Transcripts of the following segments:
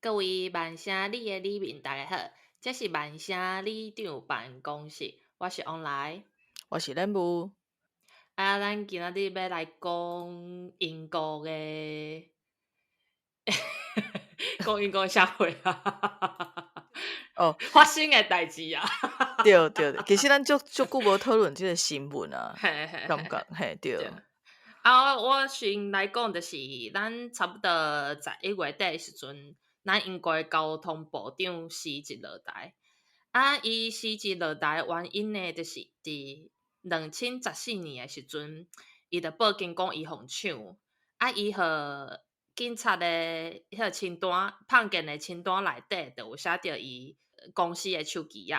各位万声里的里民，大家好，這是萬聲里長辦公室，我是王來，我是任務。啊，咱今仔日欲來講英國的，講英國社會啊，哦，發生的代誌啊。對對對，其實咱足足久無討論這個新聞啊，感覺嘿對。啊，我先來講，就是咱差不多11月底的時陣，咱英國的交通部長辭職落台。啊，伊辭職落台的原因呢，就是佇2014年的時陣，伊就報警講伊予搶。啊，伊予警察的彼個清單，碰見的清單內底，就有寫著伊公司的手機仔。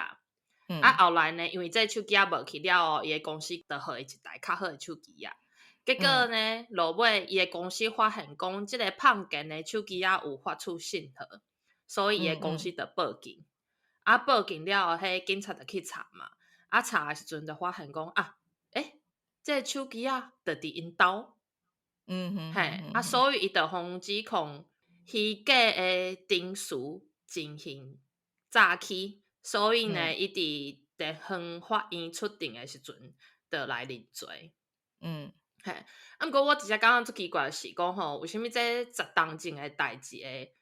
啊，後來呢，因為這個手機仔無去了後，伊的公司就予伊一台較好的手機仔。結果呢，落尾伊的公司發現講，這個碰見的手機仔有發出信號，所以伊的公司就報警。啊，報警了後，彼警察就去查嘛。啊，查的時陣就發現講，啊，欸，這個手機仔就佇𪜶兜。嘿，啊，所以伊就予指控虛假的陳詞進行詐欺，所以呢，伊佇地方法院出庭的時陣，就來認罪。嘿，啊，毋過我直接感覺足奇怪的是講吼，為啥物這10冬前的代誌會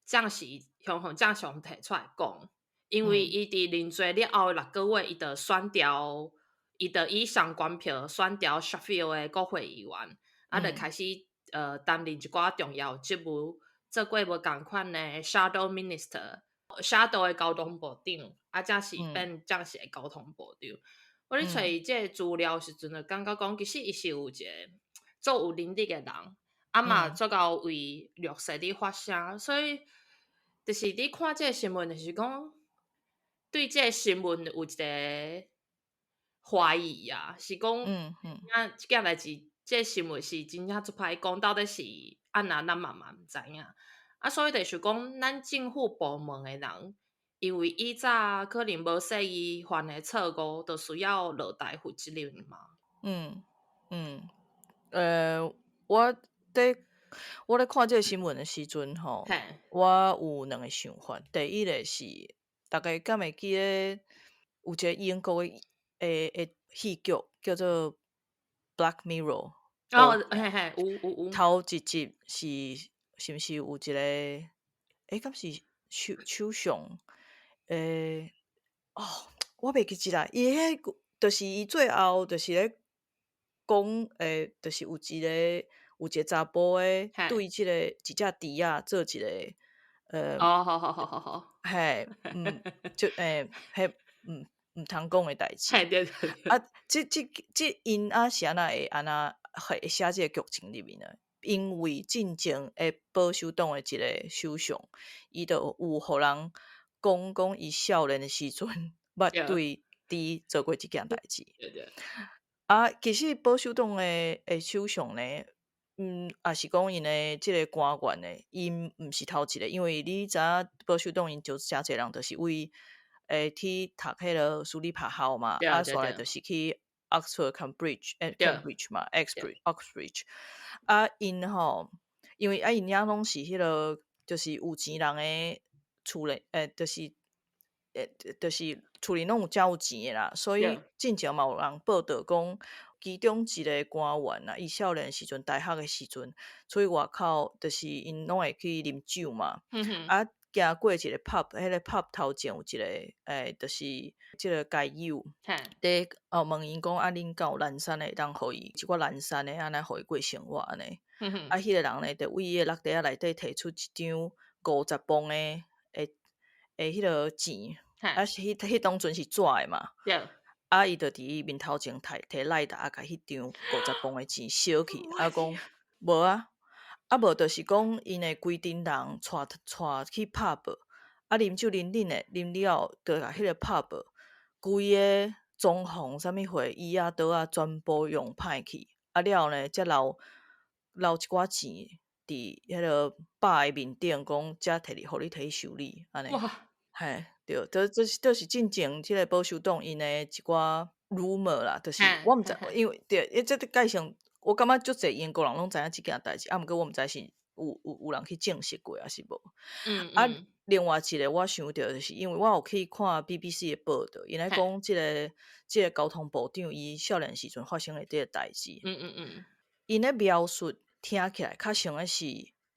這時雄雄這常提出來講？因為伊佇認罪了後6個月，伊就選掉，伊就以雙關票選掉 Sheffield 的國會議員，啊，就開始擔任一寡重要職務，做過無仝款的 Shadow Minister，Shadow 的交通部長，啊，這時變正式的交通部長。我咧揣這個資料時陣，就感覺講，其實伊是有一個足有能力的人，啊嘛足𠢕為弱勢咧發聲，所以就是你看這個新聞，就是講對這個新聞有一個懷疑啊，是講，啊，這件代誌，這個新聞是真正足歹講，到底是按怎，咱嘛嘛毋知影。啊，所以就是講，咱政府部門的人，因為以早可能無細意犯的錯誤，就需要落台負責任嘛。我咧看這個新聞的時陣吼，我有兩個想法。第一個是，大家敢會記得有一個英國的戲劇叫做《Black Mirror》？哦，嘿嘿，有有有。頭一集是是毋是有一個？欸，敢是首相？欸，哦，我袂記得啦。伊彼個就是伊最後就是咧講，欸，就是有一個查埔的對這個一隻豬仔做一個，哦，好好好好好，嘿，就欸，彼毋通講的代誌。嘿，對對對。啊，這𪜶啊是按怎會按怎會寫這個劇情入面呢？因為進前的保守黨的一個首相，伊就有予人講講伊少年的時陣捌對豬做過這件代誌。對對。啊，其實保守黨的首相呢，也是講𪜶的這個官員呢，𪜶毋是頭一個，因為你知影保守黨𪜶就誠濟人，就是為去讀彼個私立學校嘛，啊，煞來就是去 Oxford、Cambridge、Cambridge 嘛，Oxford、Oxbridge。啊，𪜶吼，因為啊，𪜶遐攏是彼個，就是有錢人的厝裡，欸，就是，欸，就是厝裡攏有誠有錢的啦，所以進前嘛有人報道講，其中一個官員啊，伊少年時陣，大學的時陣，出去外口，就是𪜶攏會去啉酒嘛，啊，行過一個 pub，彼個 pub 頭前有一個，欸，就是這個街友，佇哦問𪜶講啊，恁敢有藍山的，會當予伊一寡藍山的，按呢予伊過生活按呢。啊，彼個人呢，就為伊的落袋仔內底提出一張50磅的彼個錢，啊，是彼當陣是紙的嘛。啊，伊就佇伊面頭前提提 lighter，啊，共彼張五十磅的錢燒去，啊，講無啊，啊無就是講𪜶會規陣人帶去 pub，啊，啉酒啉啉的，啉了後，就共彼個 pub 規个裝潢啥物貨，椅仔桌仔全部用歹去，啊了後呢，才留一寡錢佇彼個吧的面頂，講才提予你提去修理，按呢。嘿，對，這是就是進前這個保守黨𪜶的一寡 rumor 啦，就是我毋知，因為對，這個蓋上，我感覺足濟英國人攏知影這件代誌，啊，毋過我毋知是有人去證實過，抑是無？啊，另外一個我想著就是因為我有去看 BBC 的報導，𪜶咧講這個交通部長伊少年時陣發生的這個代誌。𪜶咧描述聽起來較像的是，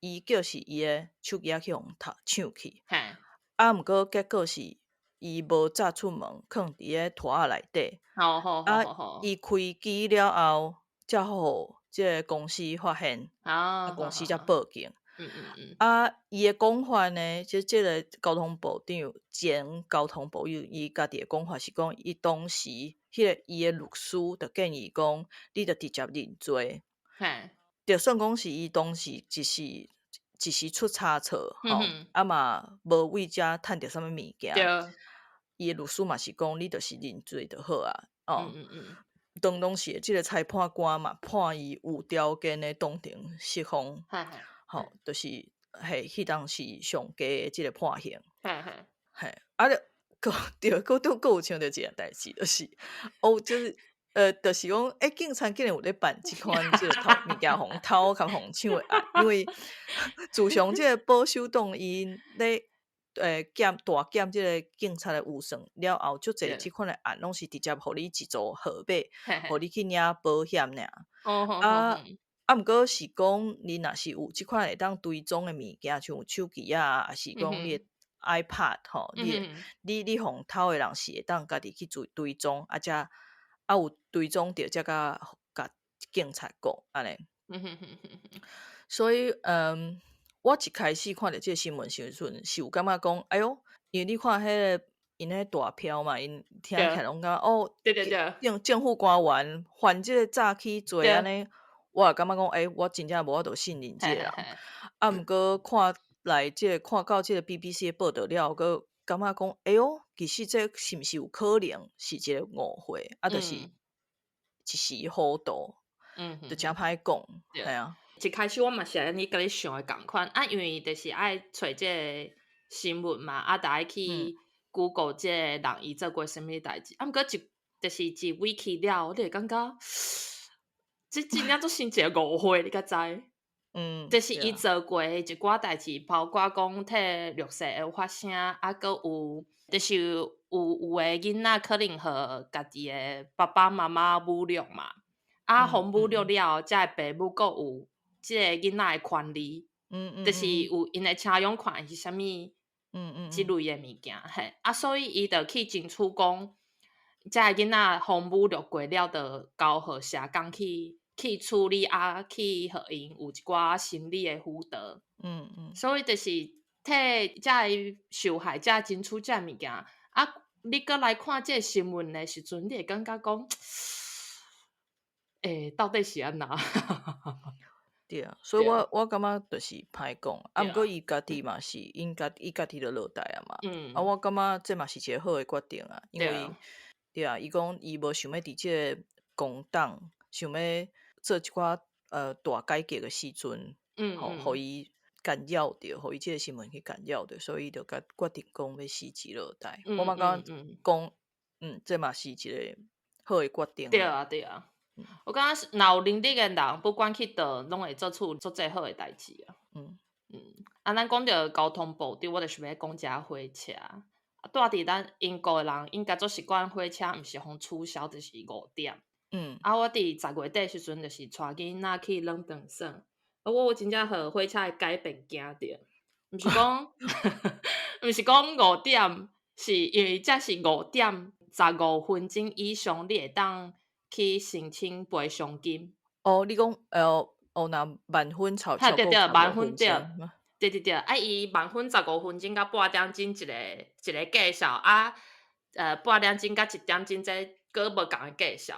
伊叫是伊的手機仔去予人偷搶去。啊，毋過結果是伊無早出門，囥佇咧拖仔內底。啊，伊開機了後，才予這個公司發現，啊，公司才報警。啊，伊的講法呢，這個交通部長，前交通部長，伊家己的講法是講，伊當時彼個伊的律師就建議講，你著直接認罪。就算講是伊當時一時出差錯，吼，啊嘛無為遮趁著啥物物件。伊的律師嘛是講，你就是認罪就好啊。哦。當當時的這個裁判官嘛判伊有條件的當庭釋放。吼，就是嘿，彼當時上低的這個判刑。嘿，啊，閣對，閣拄閣有想著一件代誌，就是哦，就是就是講，欸，警察竟然有咧辦這款這個偷物件，予人偷共予人搶的案，因為自從這個保守黨𪜶咧減大減這個警察的預算了後，足濟這款的案攏是直接予你一組號碼，予你去領保險爾。啊啊，毋過是講，你若是有這款會當追蹤的物件，像手機啊，抑是講你的 iPad 吼，你予人偷的人是會當家己去追蹤，啊，才啊有追蹤著，才共警察講按呢。所以，我一開始看著這個新聞時陣，是有感覺講，哎喲，因為你看彼個𪜶彼大票嘛，𪜶聽起來攏感覺哦，政府官員犯這個詐欺罪按呢，我也感覺講，欸，我真正無法度信任這個人。啊，毋過看來這個看到這個 BBC 的報導了後，閣感覺講，哎喲，其實這是毋是有可能是一個誤會，啊，就是一時糊塗，就誠歹講，嘿啊。一開始我嘛是按呢共你想的仝款，啊，因為就是愛揣這個新聞嘛，啊，就愛去 Google 這個人伊做過啥物代誌，啊，毋過一就是一 wiki 了後，你會感覺這真正足像一個誤會，你敢知？就是伊做過的一寡代誌，包括講替弱勢的發聲，啊，閣有就是有的囡仔可能予家己的爸爸媽媽侮辱嘛，啊，予侮辱了後，這个爸母閣有這个囡仔的權利，就是有𪜶的請養權是啥物，這類的物件，嘿，啊，所以伊就去爭取講，這个囡仔予侮辱過了，就交予社工去處理啊，去予𪜶有一寡心理的輔導。所以就是替這个受害者爭取這个物件。啊，你閣來看這个新聞的時陣，你會感覺講，欸，到底是按怎？對啊，所以我感覺就是歹講，啊，毋過伊家己嘛是，伊家己就落台啊嘛。啊，我感覺這嘛是一個好的決定啊，因為對啊，伊講伊無想欲佇這個工黨想欲做一寡大改革的時陣，吼，予伊干擾著，予伊這個新聞去干擾著，所以伊就決定講欲辭職落台。我嘛感覺講，這嘛是一個好的決定。對啊，對啊。我感覺若有能力的人，不管去佗，攏會做出足濟好的代誌啊。啊，咱講著交通部長，我就想欲講一下火車。啊，住佇咱英國的人應該足習慣火車，毋是予取消就是5點。啊，我佇10月底時陣，就是帶囡仔去倫敦耍。啊，我有真正予火車的改變驚著，毋是講五點，是因為這是5點15分鐘以上，你會當去申請賠償金。哦，你講，哦，若慢分超過慢分對，對對對，啊，伊慢分15分鐘佮半點鐘一個一個價數，啊，半點鐘佮1點鐘這閣無仝的價數。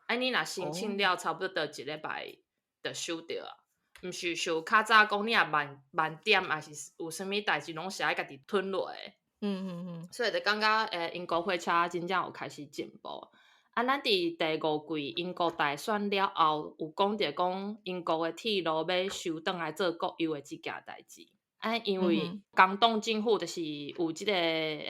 啊，你若申請了，差不多一禮拜就收著啊。毋是像較早講，你若慢慢點，抑是有啥物代誌，攏是愛家己吞落的。所以就感覺，英國火車真正有開始進步。啊，咱佇第五季英國大選了後，有講著講英國的鐵路欲收轉來做國有的這件代誌。啊，因為工黨政府就是有這個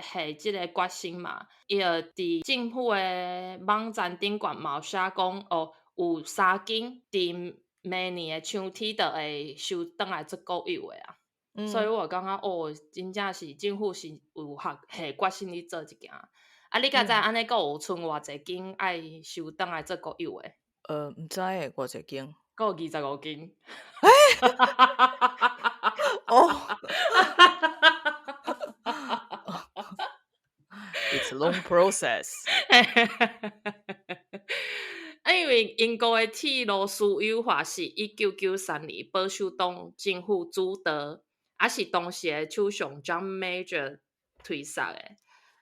下這個決心嘛，伊就佇政府的網站頂懸嘛有寫講，哦，有三間佇明年的秋天就會收轉來做國有的啊。所以我就感覺哦，真正是政府是有下決心去做這件。啊，你敢知按呢閣有賰偌濟間愛收轉來做國有的？毋知欸，偌濟間？閣有25間。哦。It's a long process。啊，因為英國的鐵路私有化是1993年保守黨政府主導，也是當時的首相 John Major 推捒的。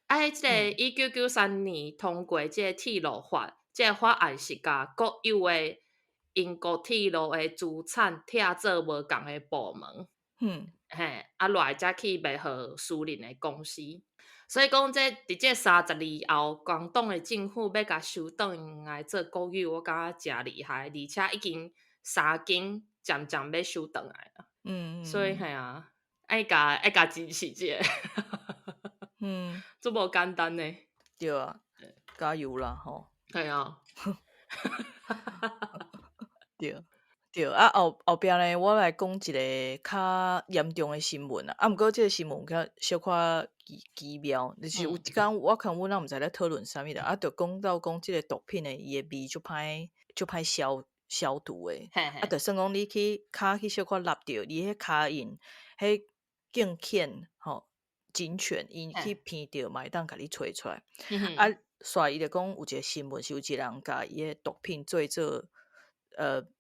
啊，這个1993年通過這個鐵路法，這個法案是共國有的英國鐵路的資產拆做無仝的部門。嘿，啊，落來才去賣予私人的公司。所以講，這佇這30年後，工黨的政府欲共收轉來做國有，我感覺誠厲害，而且已經三間漸漸欲收轉來啊。所以嘿啊，愛共支持這个。足無簡單呢。對啊，加油啦吼！係啊。對對啊，後壁呢，我來講一个較嚴重的新聞啊。啊，毋過這个新聞較小可奇妙，就是有一工我看阮也毋知咧討論啥物啦，啊，就講到講這个毒品的伊的味足歹足歹消毒的，啊，就算講你去跤去小可擸著，你彼跤印，彼警犬吼，警犬𪜶去闻著嘛會當共你揣出來。啊，煞伊就講有一个新聞是有一个人共伊的毒品做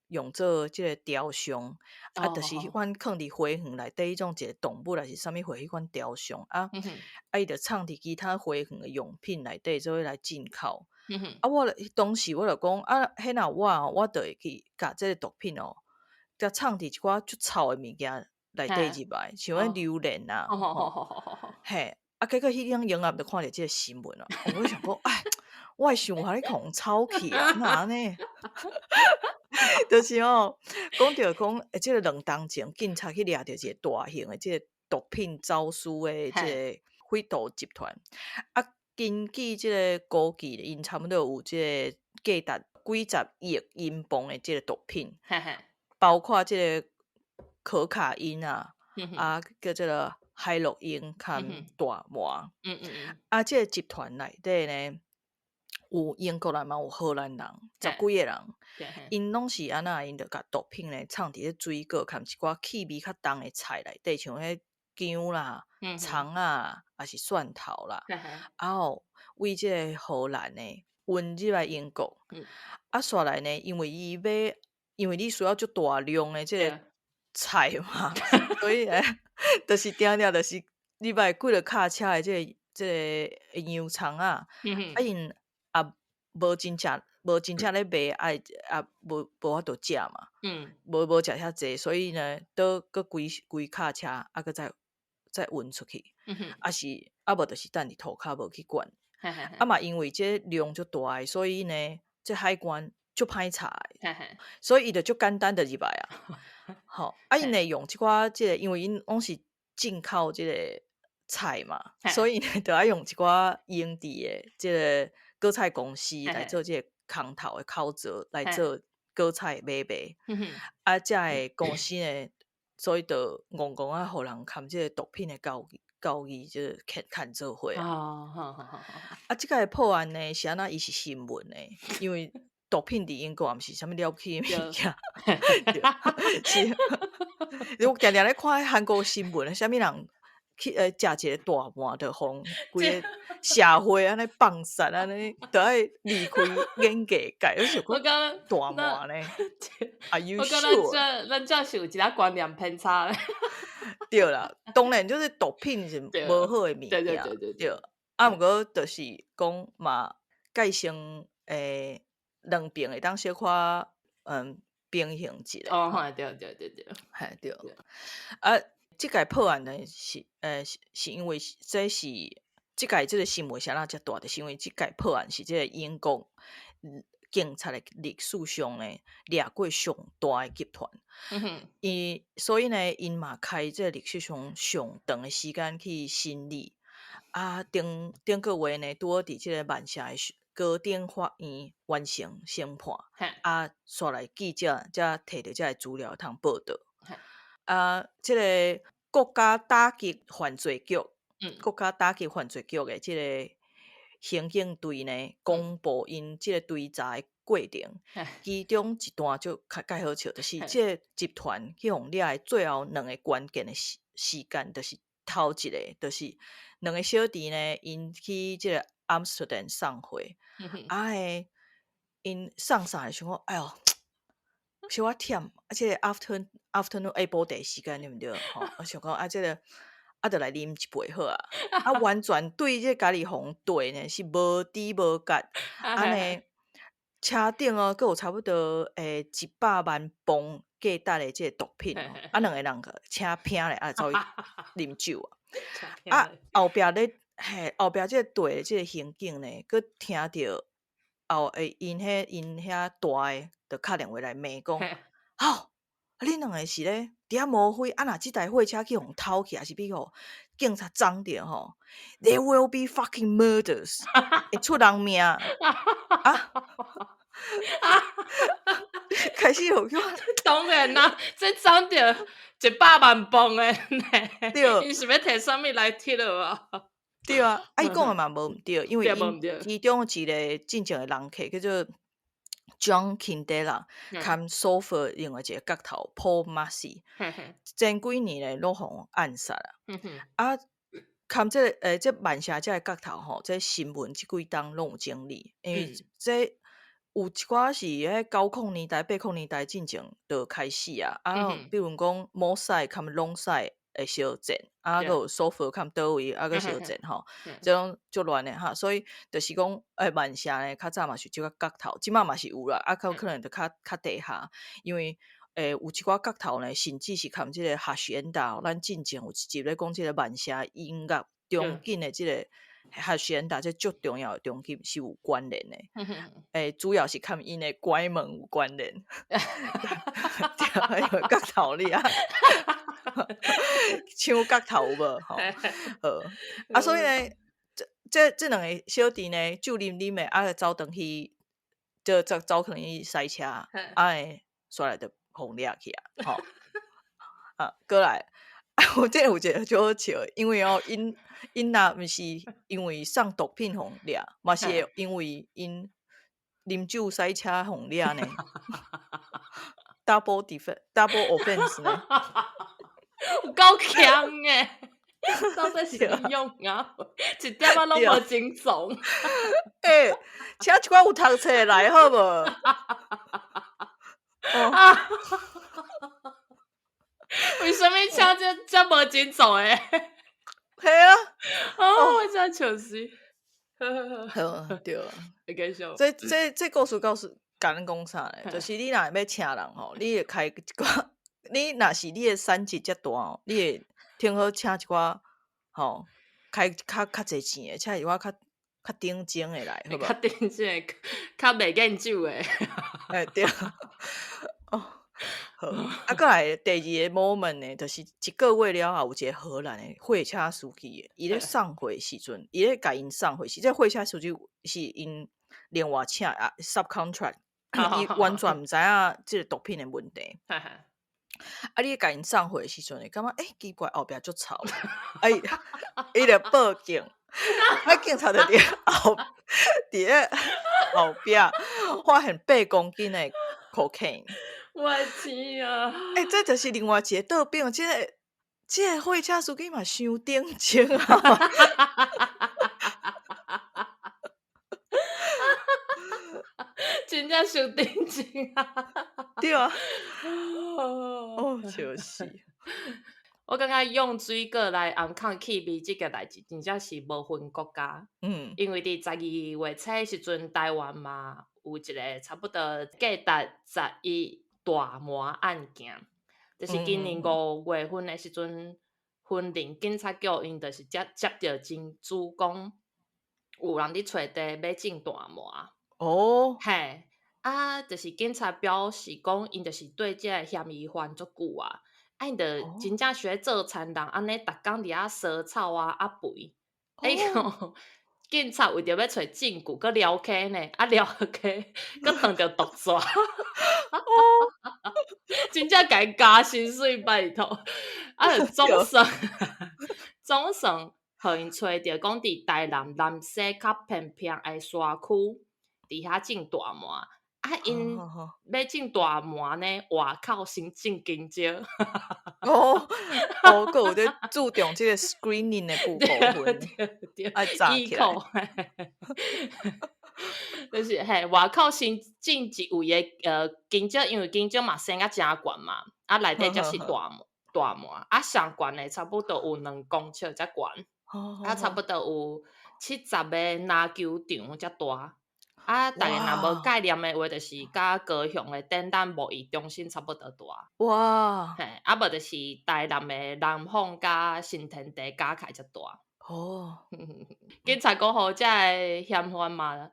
用做這个雕像，啊，就是彼款囥佇花園內底彼種一个動物，抑是啥物貨彼款雕像，啊，啊，伊就藏佇其他花園的用品內底，做伙來進口。啊，我當時我就講，啊，彼若我，我就會去共這个毒品哦，共藏佇一寡足臭的物件內底入來，像彼榴蓮啊，嘿，啊，結果彼天營業就看著這个新聞啊，我就想講，哎，我的想法咧予人抄去啊，哪按呢？就是哦，講著講，欸，這个2冬前，警察去掠著一个大型的這个毒品走私的這个匪徒集團。啊，根據這个估計，𪜶差不多有這个價值幾十億英鎊的這个毒品，包括這个可卡因啊，啊，叫這个海洛因佮大麻。啊，這个集團內底呢，有英國人嘛，有荷蘭人，十幾個人，𪜶攏是按怎？𪜶就共毒品呢，藏佇咧水果佮一寡氣味較重的菜內底，像彼薑啦、蔥仔，抑是蒜頭啦。啊吼，為這个荷蘭的運入來英國。啊，煞來呢，因為伊欲，因為你需要足大量的這个菜嘛，所以呢，就是定定就是入來幾个卡車的這个洋蔥仔，啊，𪜶也無真正咧賣，啊，也無法度食嘛，無食遐濟，所以呢，都閣規規卡車，啊，閣再運出去，啊是啊無就是等佇塗跤無去管，啊嘛因為這量足大的，所以呢，這海關足歹查的，所以伊就足簡單就入來啊，吼，啊𪜶會用一寡這个，因為𪜶攏是進口這个菜嘛，所以呢，就愛用一寡英地的這个果菜公司來做這个空頭的口座來做果菜買賣，啊，這个公司呢，所以就戇戇啊，予人含這个毒品的交易，就是牽做伙啊。啊，這个破案呢，是按怎？伊是新聞的，因為毒品佇英國也毋是啥物了不起的物件。是，我定定咧看韓國新聞，啥物人去食一個大麻就予規个社會按呢放殺按呢，就愛離開演藝界。我想講大麻呢？Are you 我感覺咱這是有一寡觀念偏差咧。對啦，當然就是毒品是無好的物件，對。啊，毋過就是講嘛，界成兩邊會當小可平衡一下。哦，對對對對，嘿對。啊，這屆破案呢是是因為這是這屆這个新聞啥人遮大，就是因為這屆破案是這个英國警察的歷史上呢掠過上大的集團。伊所以呢，𪜶嘛開這个歷史上上長的時間去審理。啊，頂頂個月呢，拄好佇這个曼城的高等法院完成審判，啊，煞來記者才提著這个資料通報導。啊，這个國家打擊犯罪局，國家打擊犯罪局的這个刑警隊呢，公布𪜶這个追查的過程，其中一段就較蓋好笑，就是這个集團去予掠的最後兩个關鍵的時間，就是頭一个，就是兩个小弟呢，𪜶去這个阿姆斯特丹送貨，啊嘿，𪜶送送想講，哎喲，小可忝，啊，這个 afternoon 下晡茶時間對毋對？吼，我想講啊，這个啊，著來啉一杯好啊，啊，完全對這个家己予缀呢是無知無覺，按呢車頂哦，閣有差不多100萬磅價值的這个毒品哦，啊，兩个人個請拼咧，啊，走去啉酒啊，啊，後壁咧，嘿，後壁這个綴的這个刑警呢，閣聽著後𪜶彼𪜶遐大的，就敲電話來罵講，吼，啊，恁兩个是咧佇遐無非，啊，若這台貨車去予偷去，抑是欲予警察摠著吼，There will be fucking murders，會出人命啊！開始有當然啦，這摠著100萬磅的呢，伊是欲提啥物來鐵了啊？對啊，啊，伊講的嘛無毋對，因為𪜶其中一个進前的人客叫做 John Quintela，含 Sulphur 另外一个角頭 Paul Massey，前幾年咧攏予暗殺啊。啊，含這个這曼城這个角頭吼，這新聞這幾冬攏有整理，因為這有一寡是彼90年代、80年代進前就開始啊。啊，比如講 Mosside 含 Longside 的相戰，啊，閣有 Sulphur 含佗位，啊，閣相戰吼，這種足亂的哈。所以就是講，曼城呢，較早嘛是這個角頭，這擺嘛是有啦，啊，較可能就較較地下，因為有一寡角頭呢，甚至是含這个 Hacienda，咱進前有一集咧講這个曼城音樂中間的這个 Hacienda，這足重要的中心是有關聯的。主要是含𪜶的關門有關聯。對，因為角頭你啊，搶角頭有無？吼，好，啊，所以呢，這兩个小弟呢，酒啉啉的，啊，就走轉去，就走走轉去駛車，啊，會煞來就予掠去啊，吼，啊，過來，啊，我這有一个足好笑的，因為哦，𪜶若毋是因為送毒品予掠，嘛是會因為𪜶啉酒駛車予掠呢。Double defense, double offense 呢？有夠強的，到底是用啊？一點仔攏無精慫。欸，請一寡有讀冊的來好無？哦。為啥物請這遮無精慫的？嘿啊！哦，我真笑死。好，對啊。會繼續。這故事告訴共咱講啥呢？就是你若欲請人吼，你會開一寡，你若是你的產值遮大哦，你會挺好請一寡吼，開較濟錢的，請一寡較頂尖的來，好無？較頂尖的，較袂厭酒的。欸，對。哦，好，啊，過來第二个 moment 呢，就是一个月了後，有一个荷蘭的貨車司機的，伊咧送貨時陣，伊咧共𪜶送貨時，這個貨車司機是𪜶另外請啊 subcontract，伊完全毋知影這个毒品的問題。啊，你共𪜶送貨的時陣，會感覺欸奇怪，後壁足臭，啊伊伊就報警，啊警察就佇咧後壁發現8公斤的 cocaine。我的天啊！欸，這就是另外一个倒反，這个貨車司機嘛傷頂真啊！真正傷頂真啊！對啊。哦，笑死！我感覺用水果來紅抗氣味這個代誌，真正是無分國家。因為佇12月初時陣，台灣嘛有一個差不多價值10億大麻案件，就是今年5月份的時陣，雲林警察局𪜶就是接著真主講，有人佇揣地欲種大麻。哦。嘿，啊，就是警察表示講，𪜶就是對這个嫌疑犯足久啊，啊，𪜶就真正是咧做田人，按呢，逐工佇遐芍草啊，啊肥，哎喲，警察為著欲揣證據，閣撩溪呢，啊撩溪，閣撞著毒蛇。真正共伊加薪水，拜託。啊，就總算予𪜶揣著，講佇台南南勢較偏僻的山區，佇遐種大麻。啊，𪜶欲種大麻呢，外口先種香蕉。哦哦，閣有咧注重這个 screening 的部分，愛早起來。就是嘿，外口先種一位的香蕉，因為香蕉嘛生甲誠懸嘛，啊內底才是大麻，啊上懸的差不多有2公尺遮懸，啊差不多有70個籃球場遮大。啊，逐家若無概念的話，就是佮高雄的展覽貿易中心差不多大。嘿，啊無就是台南的南鳳佮新天地加起來遮大。警察講吼，這个嫌犯嘛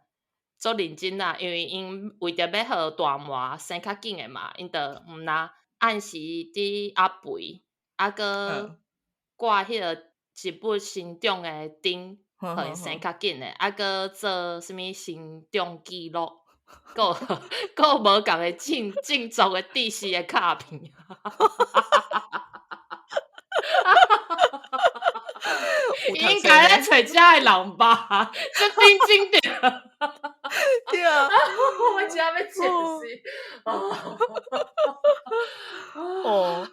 足認真啦，因為𪜶為著欲予大麻生較緊的嘛，𪜶就毋若按時佇壓肥，啊閣掛彼个植物生長的燈，予𪜶生較緊的，啊閣做啥物生長記錄，閣有無仝的種作的知識的卡片。應該咧揣遮的人吧？這認真著。對啊，我真欲笑死。哦，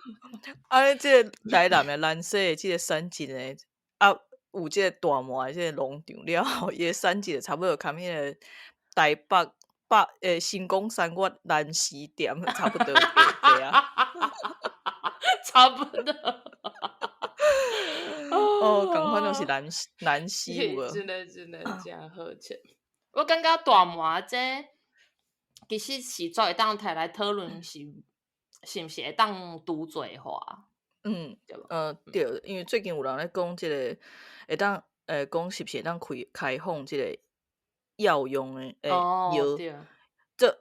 啊，這个台南的蘭西的這个產值呢，啊，有這个大麻的這个農場了後，伊的產值差不多含彼个台北北成功三越南西店差不多價啊。差不多。哦，仝款攏是南西有無？真的真的誠好笑。我感覺大麻這其實是做會當提來討論，是毋是會當除罪化？對無？對，因為最近有人咧講這个會當講是毋是會當開放這个藥用的藥，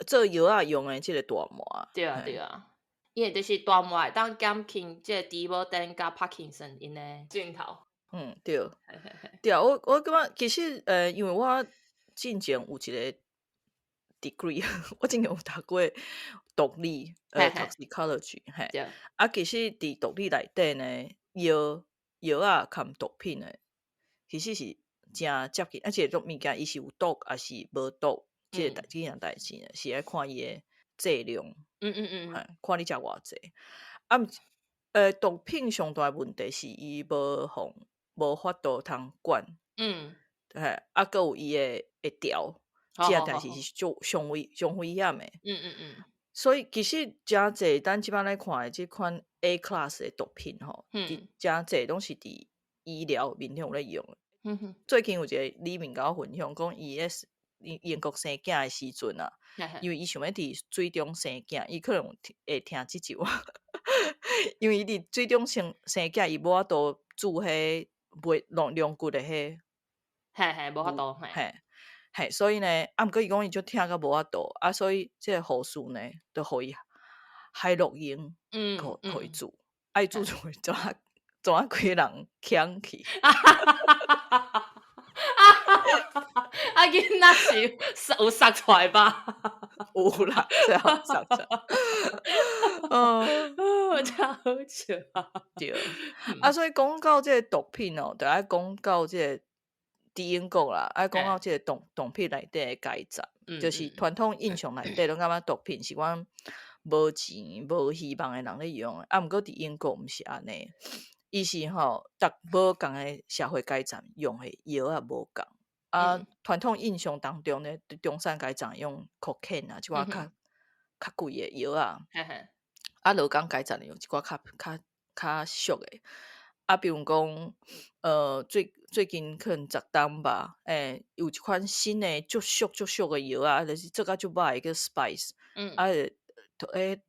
做藥仔用的這个大麻。對啊對啊，因為就是大麻會當減輕這個除毛症佮帕金森𪜶的症頭。嗯，對。對啊，我感覺其實因為我進前有一个 degree，我之前有讀過毒理，toxicology，嘿。啊，其實佇毒理內底呢，藥仔含毒品的，其實是誠接近，啊，這个種物件伊是有毒抑是無毒，這个這件代誌呢，是愛看伊的劑量，嘿，看你食偌濟。啊，毒品上大的問題是伊無予無法度通管，嘿，啊，閣有伊的會調，這件代誌是足上危險的。所以其實誠濟，咱這擺咧看的這款 A class 的毒品吼，佇誠濟攏是佇醫療面向咧用的。最近有一個李敏共我分享，講伊咧英國生囝的時陣啊，因為伊想欲佇水中生囝，伊可能會聽這集話，因為伊佇水中生囝，伊無法度注彼袂龍骨的彼，嘿嘿，無法度，嘿，嘿，所以呢，啊，毋過伊講伊足疼甲無法度，啊，所以這个護士呢，就予伊海洛因，予伊注，啊，伊注出去怎啊規个人锵去。啊，囡仔是有捒出來吧？有啦，最後捒出來。真好笑啊。對，啊，所以講到這个毒品哦，就愛講到這个佇英國啦，愛講到這个毒品內底的階層，就是傳統印象內底攏感覺毒品是阮無錢無希望的人咧用的，啊，毋過佇英國毋是按呢，伊是吼，逐無仝的社會階層用的藥仔無仝。啊，傳統印象當中呢，中產階層用 cocaine 啊，這寡較貴的藥仔。啊，勞工階層用一寡較俗的。啊，比如講，最近可能10冬吧，有一款新的足俗足俗的藥仔，就是做甲足歹的叫 Spice。啊，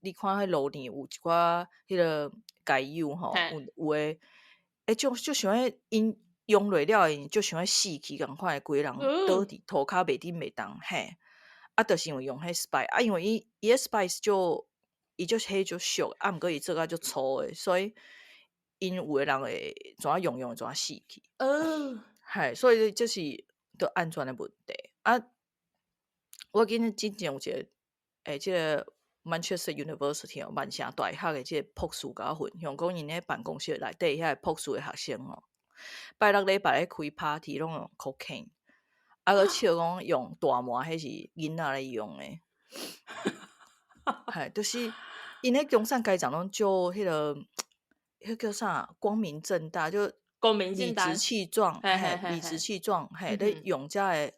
你看彼路邊有一寡彼个街友吼，有的，足想欲𪜶用落了，𪜶足想欲死去仝款的，規个人倒佇塗跤袂振袂動，嘿。啊，就是因為用彼 Spice，啊，因為伊彼 Spice 就伊足彼足俗，啊，毋過伊做甲足粗的，所以𪜶有的人會怎啊用用會怎啊死去。嘿，所以這是著安全的問題。啊，我記得之前有一個這个 Manchester University 哦，曼城大學的這个博士共我分享，講𪜶咧辦公室內底遐个博士的學生哦，拜六禮拜咧開 party 攏用 cocaine，啊，閣笑講用大麻，彼是囡仔咧用的。嘿，就是𪜶咧中產階層攏做彼个，彼叫啥？光明正大，就光明正大，理直氣壯，嘿，理直氣壯，嘿，咧用遮个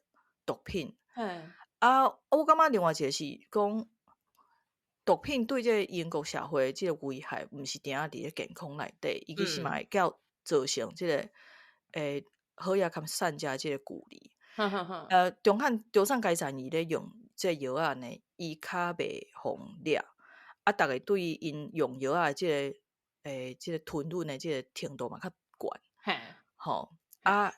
毒品。啊，我感覺另外一个是講，毒品對這个英國社會這个危害，毋是定仔佇咧健康內底，伊其實嘛會叫造成這个好額佮散遮這个距離。中產階層伊咧用這個藥仔呢，伊較袂予掠，啊，逐家對𪜶用藥仔這個吞忍的這個程度嘛較懸。吼，啊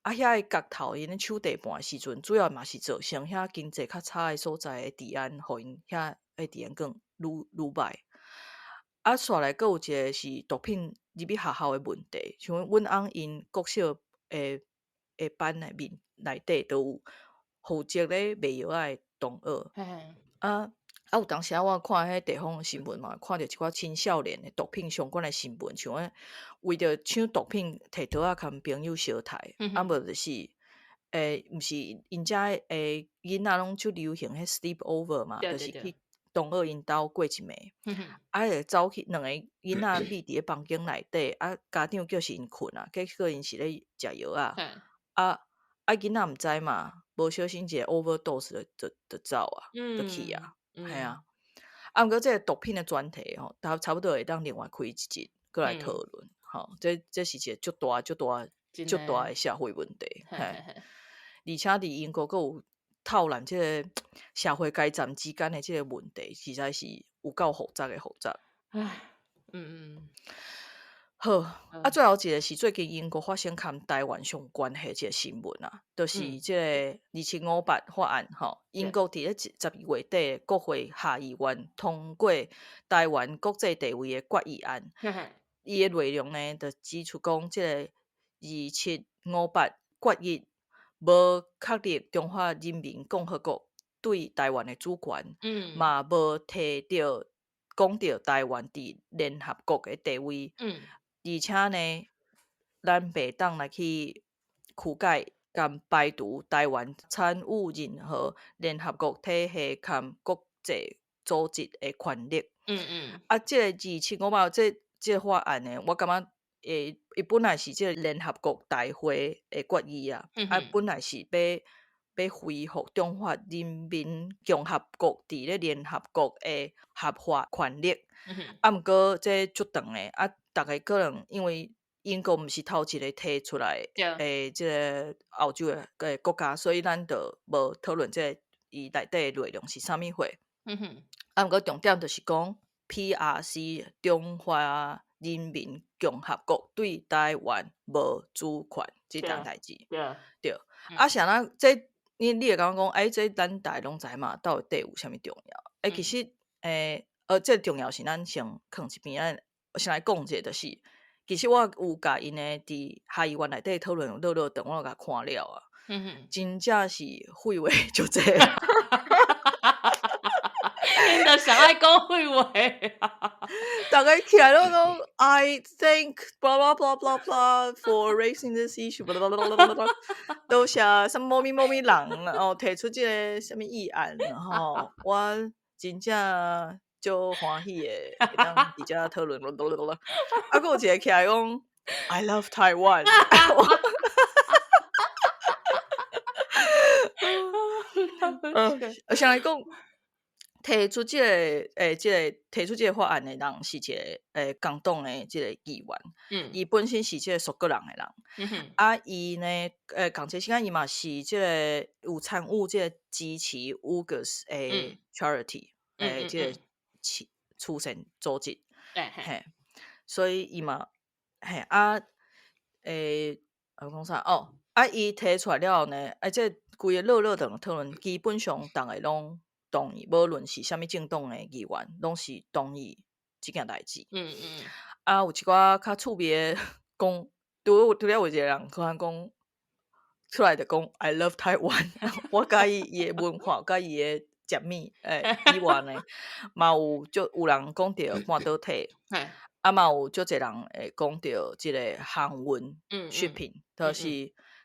啊，遐个角頭𪜶咧搶地盤的時陣，主要嘛是造成遐經濟較差的所在的治安，予𪜶遐个治安更愈愈歹。啊，煞來閣有一個是毒品入去學校的問題，像阮翁𪜶國小的班內面內底都有負責咧賣藥仔的同學。啊啊，有當時仔我看彼地方的新聞嘛，看著一寡青少年的毒品相關的新聞，像講為著搶毒品，提刀仔共朋友相刣，啊無就是，毋是𪜶遮的囡仔攏足流行彼 sleep over 嘛，就是去同學𪜶兜過一暝，啊會走去兩个囡仔覕佇咧房間內底，啊家長叫𪜶睏啊，結果𪜶是咧食藥仔，啊啊囡仔毋知嘛，無小心一个 overdose 就走啊，就去啊，嘿啊。啊，毋過這个毒品的專題吼，差不多會當另外開一集閣來討論，吼，這是一個足大、足大、足大的社會問題，嘿。而且佇英國閣有透濫這个社會階層之間的這個問題，實在是有夠複雜的複雜。唉，嗯嗯。好，啊，最後一個是最近英國發生佮台灣相關係這個新聞啊，就是這個2758法案吼，英國佇咧12月底國會下議院通過台灣國際地位的決議案，伊的內容呢，就指出講這個二七五八決議無確立中華人民共和國對台灣的主權，嘛無提著講著台灣佇聯合國的地位，而且呢，咱袂當來去曲解佮排除台灣參與任何聯合國體系佮國際組織的權力。啊，這個二七五八這個法案呢，我感覺，伊本來是這個聯合國大會的決議啊，啊，本來是欲恢復中華人民共和國佇咧聯合國的合法權力。啊，毋過這足長的，啊，逐家可能因為英國毋是頭一個提出來的這个歐洲的國家，所以咱就無討論這个伊內底的內容是啥物貨。啊，毋過重點就是講 PRC 中華人民共和國對台灣無主權這件代誌。對。啊，啥人這你會感覺講，欸，這咱大家攏知嘛，到底有啥物重要？欸，其實，這個重要是咱先囥一邊，咱先來講一下，就是其實我有共𪜶的佇下議院內底討論落落長，我有共看了啊，真正是廢話足濟。𪜶就上愛講廢話。逐家起來攏講，I thank blah blah blah blah blah for raising this issue，blah blah blah blah blah，多謝啥某咪某咪人哦提出這个啥物議案，吼，我真正足歡喜的，會當佇遮討論，啊，閣有一个起來講，I love Taiwan。先來講。提出這個這個提出這個法案的人是一個工黨的這個議員，伊本身是這個蘇格蘭的人，啊，伊呢，仝一個時間伊嘛是這個有參與這個支持 Uyghurs 的 charity，這個慈善組織，嘿，所以伊嘛，嘿啊，我講啥？哦，啊，伊提出來了後呢，啊，這規個落落長討論，基本上逐家攏同意，無論是啥物政黨的議員，攏是同意這件代誌。啊，有一寡較趣味的講，拄拄了有一個人可能講，出來就講 I love Taiwan，我佮意伊的文化，佮意伊的食物，欸，以外呢，嘛有足有人講著半導體，啊嘛有足濟人會講著這个航運shipping，就是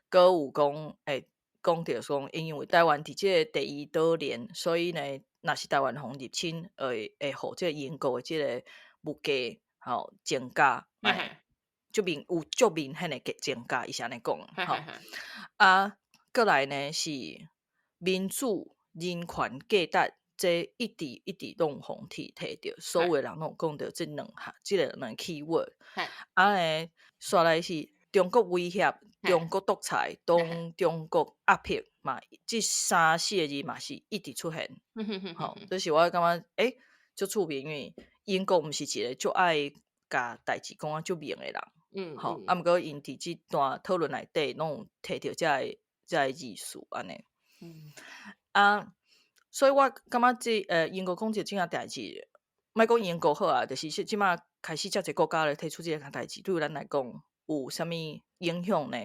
閣有講會講著講，因為台灣佇這个第一島鏈，所以呢，若是台灣予入侵，會予這个英國的這个物價吼增加，欸，足明有足明顯的增加，伊是按呢講，吼。啊，閣來呢是民主、人權價值，這一直一直攏予提著，所有的人攏有講著這兩項，這个兩 keyword。啊呢，煞來是中國威脅、中國獨裁、當中國壓迫嘛，這三四个字嘛是一直出現。吼，這是我感覺，欸，足趣味，因為英國毋是一个足愛共代誌講啊足明的人。吼，啊，毋過𪜶佇這段討論內底，攏有提著這个意思按呢。啊，所以我感覺這英國講這這件代誌，莫講英國好啊，就是說這馬開始遮濟國家咧提出這個代誌，對咱來講有啥物影響呢？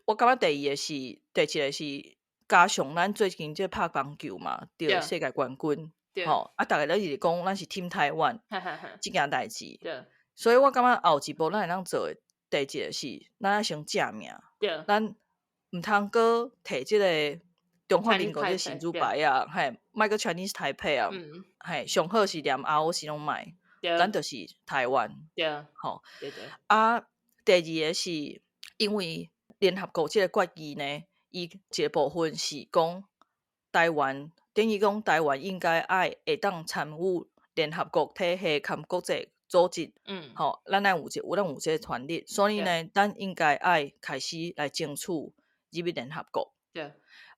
我感覺第二個是，第一個是加上咱最近這拍網球嘛，得世界冠軍，吼，啊，逐家攏一直講咱是 Team 台灣這件代誌，所以我感覺後一步咱會當做的，第一個是咱愛先正名，咱毋通閣提這个中華民國這神主牌啊，嘿，莫閣 Chinese Taipei 啊，嘿，上好是連 ROC 攏莫，咱就是台灣，吼。啊，第二個是因為聯合國這个決議呢，伊一個部分是講台灣，等於講台灣應該愛會當參與聯合國體系佮國際組織，吼，咱愛有這有咱有這个權利，所以呢，咱應該愛開始來爭取入去聯合國。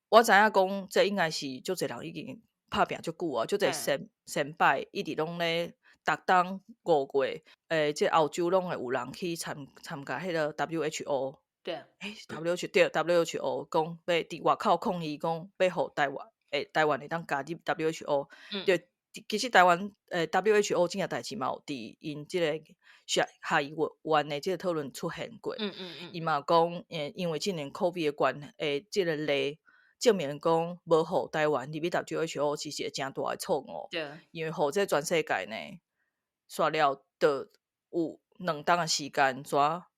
我知影講，這應該是足濟人已經拍拚足久啊，足濟先輩一直攏咧，逐冬5月，欸，這歐洲攏會有人去參加彼个 WHO。欸，WHO 對 WHO 講欲佇外口抗議講欲予台灣，欸，台灣會當加入 WHO。對，其實台灣WHO 這件代誌嘛有佇𪜶這个下議院的這个討論出現過。伊嘛講，欸，因為這年 COVID 的關欸，這个例證明講無予台灣入去 WHO 是一个誠大的錯誤。因為予這全世界呢，煞了就有2冬的時間，怎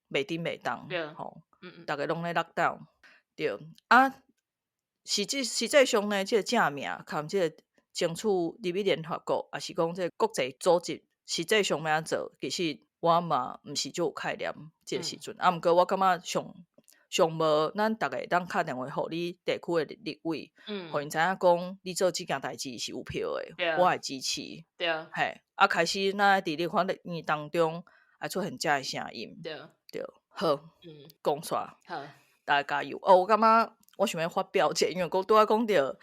袂振袂動，吼，逐家攏咧 lockdown。對，啊，實際上呢，這个正名佮這个爭取入去聯合國，抑是講這个國際組織，實際上欲按怎做，其實我嘛毋是足有概念，這个時陣。啊，毋過我感覺上上無，咱逐家會當敲電話予你地區的立委，予𪜶知影講你做這件代誌是有票的，我會支持。嘿，啊，開始咱佇立法院當中愛出現這个聲音。對，好，講煞，大家加油。哦，我感覺我想欲發表一下，因為講拄仔講著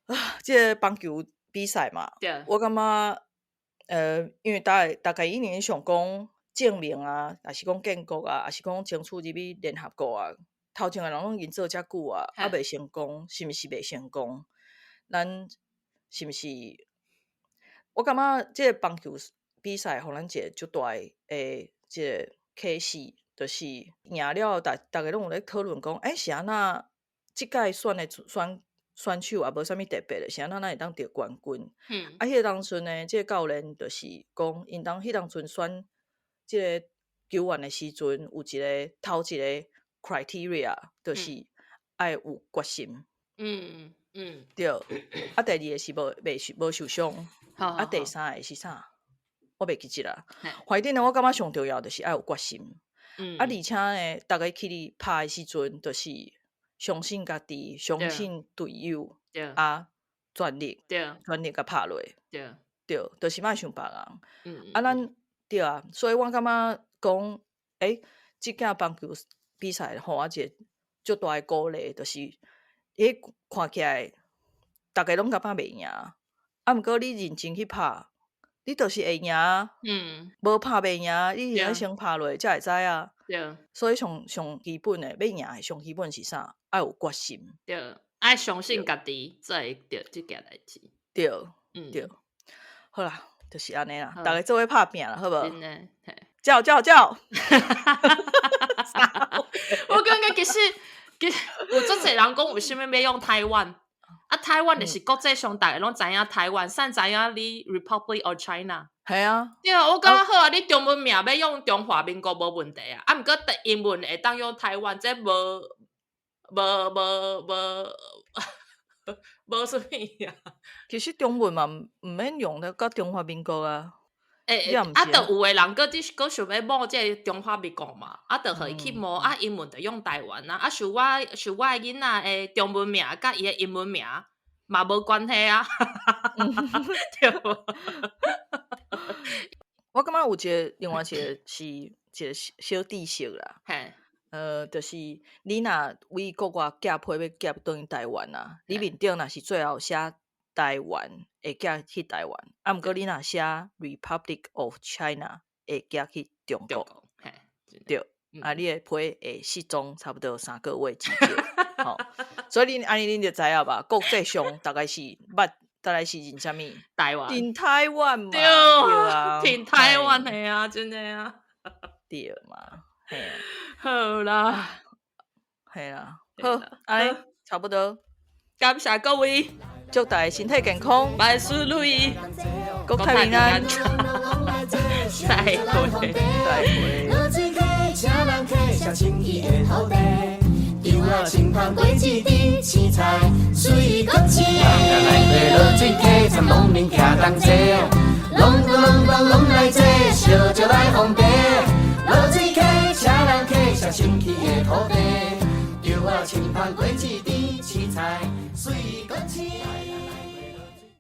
啊，這个棒球比賽嘛，我感覺，因為大家一年想講證明啊，抑是講建國啊，抑是講爭取入去聯合國啊，頭前的人攏已經做遮久啊，啊袂成功，是毋是袂成功？咱是毋是？我感覺這个棒球比賽，予咱一个足大的這个啟示，就是贏了，逐家攏有咧討論講，欸，是按怎？這屆選的選手也無啥物特別的，是按怎咱會當得冠軍？啊，彼個當陣呢，這个教練就是講，𪜶當彼當陣選這个球員的時陣，有一个頭一个 criteria，就是愛有決心。對。啊，第二个是無袂受無受傷。啊，第三个是啥？我袂記得啦。反正呢，我感覺上重要就是愛有決心。啊，而且呢，逐家起咧拍的時陣，就是相信家己，相信隊友，啊，全力，全力共拍落。對，就是莫想別人。啊，咱對啊，所以我感覺講，欸，這件棒球比賽予我一個足大的鼓勵，就是彼看起來逐家攏感覺袂贏，啊，毋過你認真去拍，你就是會贏。無拍袂贏，你是愛先拍落才會知啊。所以上上基本的，欲贏的上基本是啥？愛有決心。對，愛相信家己，才會著這件代誌。對，對。好啦，就是按呢啦，逐家做伙拍拚啦，好無？真的，嘿。叫叫叫！我感覺其實，其實人講為啥物欲用台灣？啊，台灣就是國際上逐家攏知影台灣，啥知影你 Republic of China？係啊。對啊，我感覺好啊，你中文名欲用中華民國無問題啊，啊，毋過英文會當用台灣，這無無無無無啥物啊。其實中文嘛毋免用得佮中華民國啊。欸，啊，著有的人閣只閣想欲摸這个中華民國嘛，啊，著予伊去摸，啊，英文著用台灣啊，啊，像我的囡仔的中文名佮伊的英文名嘛無關係啊，對無？我感覺有一個另外一個是一個小知識啦，就是你若為國外寄批欲寄轉去台灣啊，你面頂若是最後寫台灣會寄去台灣，啊，毋過你若寫 Republic of China 會寄去中國，對，啊，你的批會失蹤差不多3個月之久，吼，所以恁按呢恁就知影吧？國際上大概是捌，大概是認啥物？台灣，認台灣嘛，對啊，認台灣的啊，真的啊，對嘛，嘿，好啦，嘿啦，好，按呢差不多，感謝各位。祝大家身體健康，萬事如意，國泰民安，再會，再會。稻仔青芳果子甜，青菜水果青。